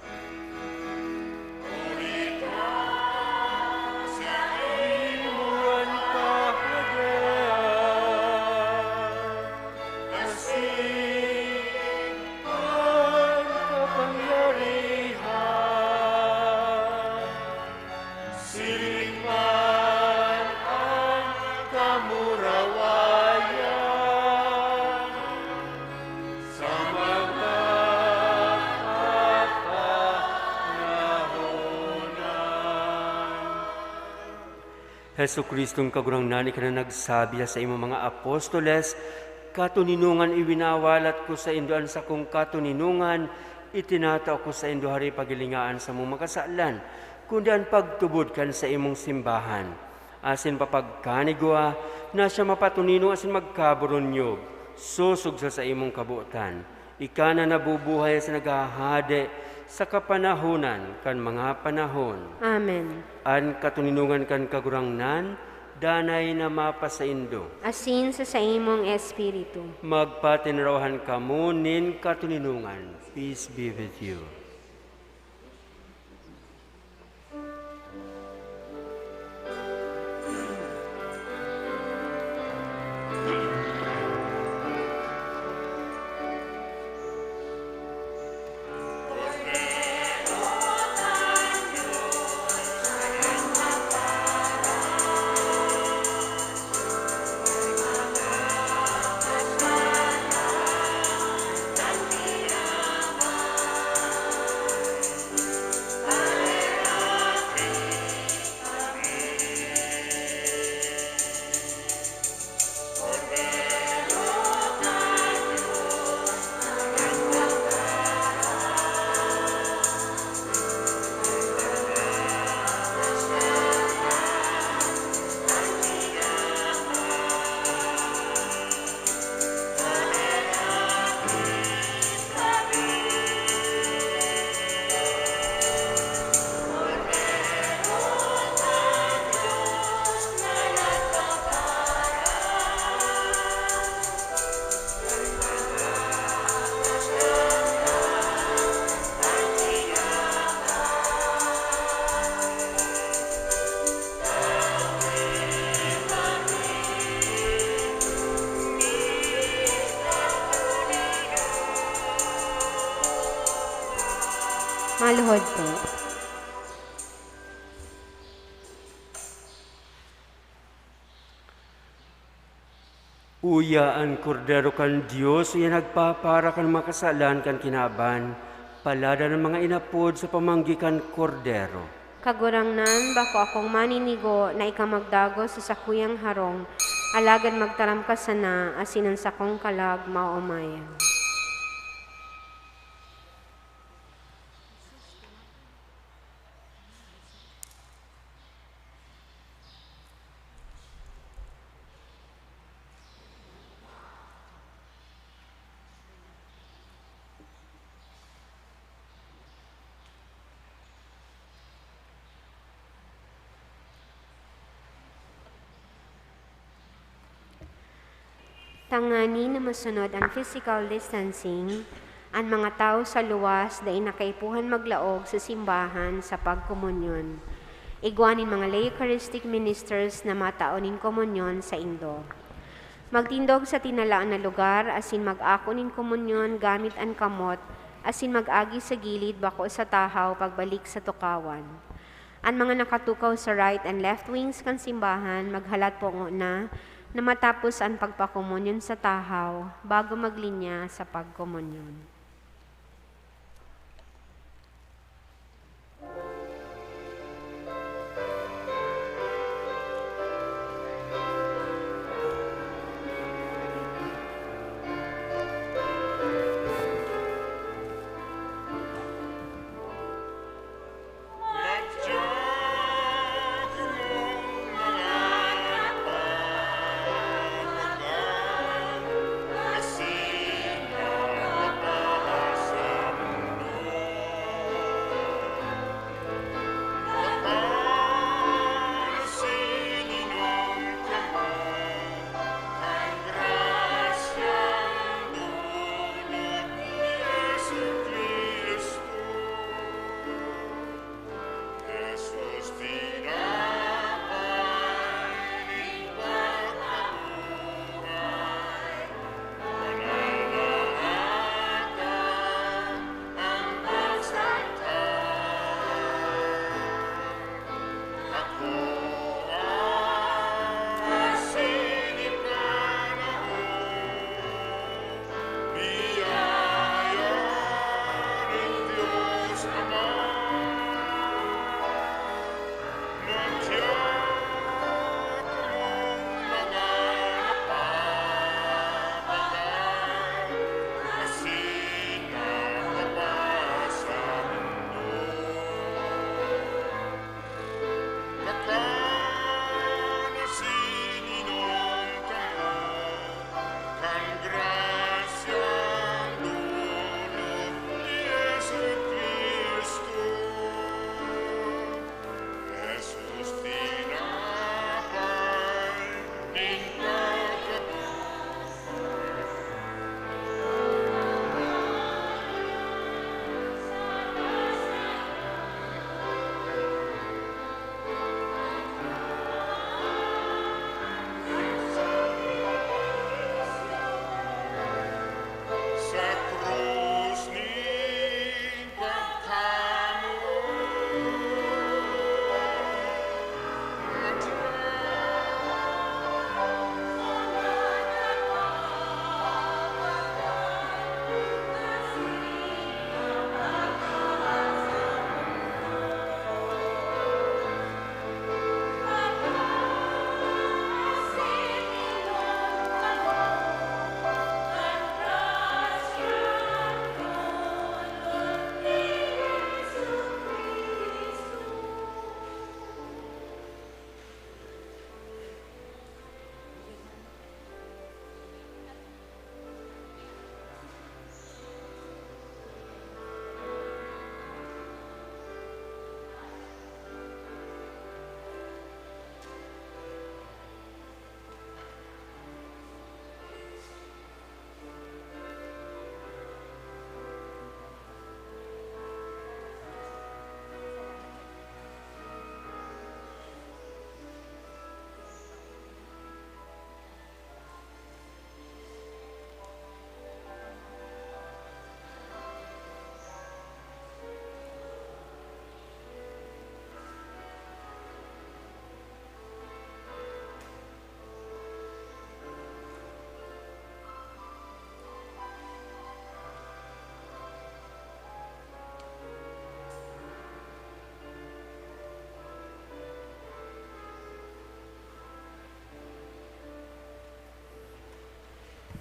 Jesu-Cristong Kagurangnan, ika na nagsabi sa saimong mga apostoles, "Katoninongan iwinawalat ko saindo an sakong katoninongan, itinatao ko saindo hare paghilinga an samong mga kasalan, kundi an pagtubod kan saimong simbahan." Asin papagkanigwa na siya mapatoninong asin magkaboronyog, Sosog sa saimong kabotan, ika na nabubuhay sa naghahade sa kapanahonan kan mga panahon. Amen. An katoninongan kan Kagurangnan, danay na mapasaindo. Asin sa saimong espiritu. Magpatinrawahan kamo nin katoninongan. Peace be with you. Maluhod po. Uya an Kordero kan Dios, uya nagpapara kan mga kasalan kan kinaban. Palad an mga inapod sa pamanggi kan Kordero. Kagurangnan, bako akong maninigo na ika magdagos sa sakuyang harong, alagad magtaram ka sana, asin an sakong kalag maoomayan. Tanganing na masunod an physical distancing, an mga tawo sa luwas dai na kaipuhan maglaog sa simbahan sa pagkomunyon. Igwa nin mga lay Eucharistic ministers na matao nin komunyon saindo. Magtindog sa tinalaan na lugar asin mag-ako nin komunyon gamit an kamot asin mag-agi sa gilid bako sa tahaw pagbalik sa tukawan. An mga nakatukaw sa right and left wings kan simbahan maghalat po ngona na matapos an pagpakomunyon sa tahaw bago maglinya sa pagkomunyon.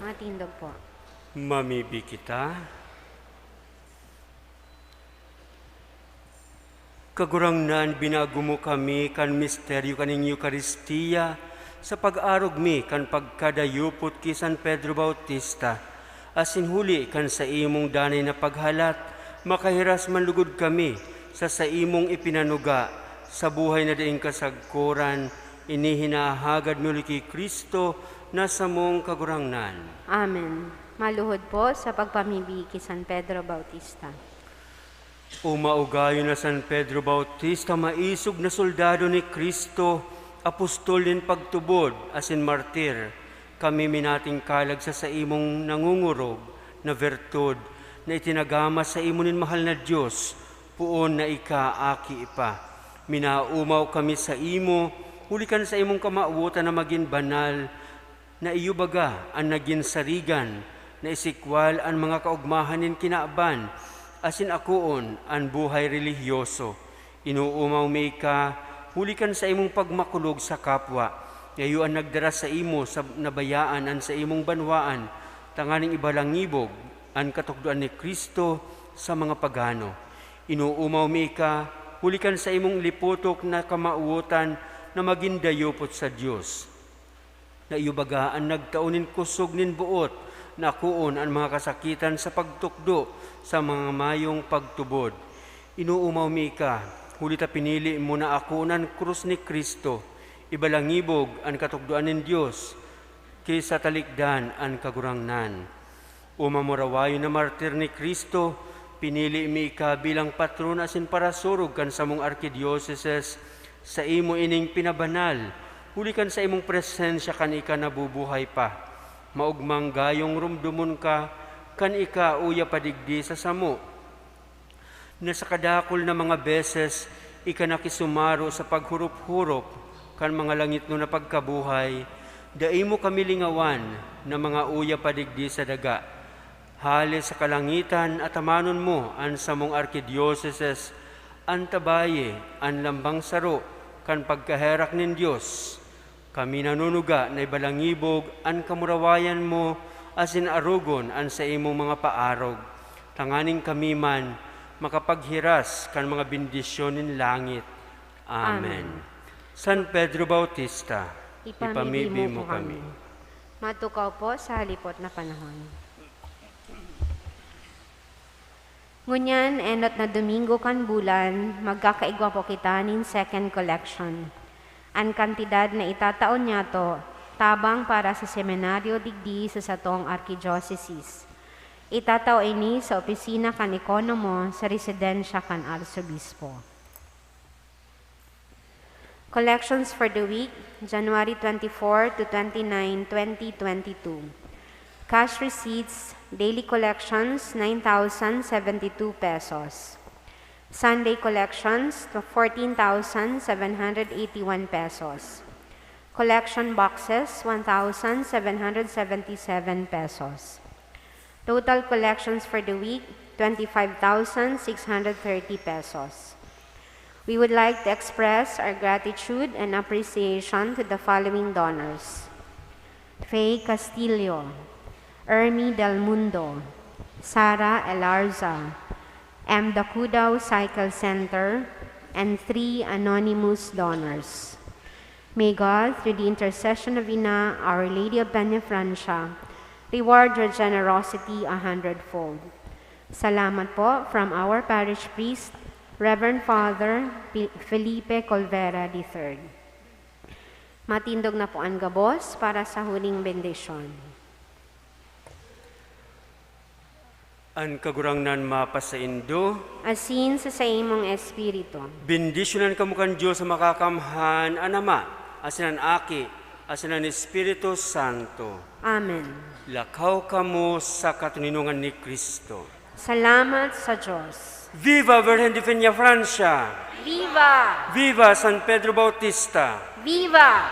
Matindog po. Mamibi kita. Kagurangnan, binago mo kami kan misteryo kaning Eukaristia sa pag-arog mi kan pagkadayupot ki San Pedro Bautista, asin huli kan saimong danay na paghalat, makahiras man lugod kami sa saimong ipinanuga sa buhay na daing kasagkoran. Ini hinahagad mi huli ki Cristo na samong Kagurangnan. Amen. Maluhod po sa pagpamibi ki San Pedro Bautista. O maugayon na San Pedro Bautista, maisog na soldado ni Cristo, apostol nin pagtubod asin martir, kami minatingkalag sa saimong nangungurog na virtud na itinagama saimo nin mahal na Dios, poon na ika aki pa. Minaumaw kami saimo, huli kan saimong kamawotan na magin banal, na iyo baga an nagin sarigan, na isikwal an mga kaogmahan nin kinaban, asin akoon an buhay relihiyoso. Inoomaw mi ika, huli kan saimong pagmakulog sa kapwa, na iyo an nagdara saimo sa nabayaan an saimong banwaan, tanganing ibalangibog an katukdoan ni Cristo sa mga pagano. Inoomaw mi ika, huli kan saimong lipotok na kamawotan na magin dayupot sa Dios, na iyo baga an nagtao nin kosog nin boot na akoon an mga kasakitan sa pagtukdo sa mga mayong pagtubod. Inoomaw mi ika, huli ta pinili mo na akoon an krus ni Cristo, ibalangibog an katukdoan nin Dios, ki sa talikdan an Kagurangnan. O mamurawayon na martir ni Cristo, pinili mi ika bilang patron asin parasurog kan samong arkidioseses. Saimo ining pinabanal, huli kan saimong presensya kan ika nabubuhay pa. Maogmang gayong rumdomon ka kan ika uya pa digdi sa samo, na sa kadakul na mga beses ika nakisumaro sa paghurop-hurop kan mga langitnon na pagkabuhay, dai mo kami lingawan na mga uya pa digdi sa daga. Hale sa kalangitan, atamanon mo an samong arkidioseses, antabaye an lambang saro kan pagkaherak nin Dios. Kami nanunuga na ibalangibog an kamurawayan mo asin arogon an saimong mga paarog, tanganing kami man makapaghiras kan mga bendisyon nin langit. Amen. Amen. San Pedro Bautista, ipamibi mo kami. Matukaw po sa halipot na panahon. Ngunyan, enot na Domingo kan bulan, magkakaigwa po kita nin second collection. An kantidad na itatao niyato, tabang para sa seminaryo digdi sa satong arkidiosesis. Itatao ini sa opisina kan ekonomo sa residensya kan arsobispo. Collections for the week, January twenty-four to twenty-nine, twenty twenty-two. Cash receipts, daily collections, nine thousand seventy-two pesos. Sunday collections, fourteen thousand seven hundred eighty-one pesos. Collection boxes, one thousand seven hundred seventy-seven pesos. Total collections for the week, twenty-five thousand six hundred thirty pesos. We would like to express our gratitude and appreciation to the following donors: Faye Castillo, Ermi Del Mundo, Sara Elarza, M Dakudao Cycle Center, and three anonymous donors. May God, through the intercession of Ina, Our Lady of Peñafrancia, reward your generosity a hundredfold. Salamat po from our parish priest, Reverend Father Pi-, Felipe Colvera the third. Matindog na po an gabos para sa huling bendisyon. An Kagurangnan mapasaindo. Asin sa saimong espiritu. Bendisyonan kamo kan Dios sa Makakamhan, an Ama, asin an Aki, asin an Espiritu Santo. Amen. Lakaw kamo sa katoninongan ni Cristo. Salamat sa Dios. Viva Virgen de Peñafrancia! Viva! Viva San Pedro Bautista! Viva!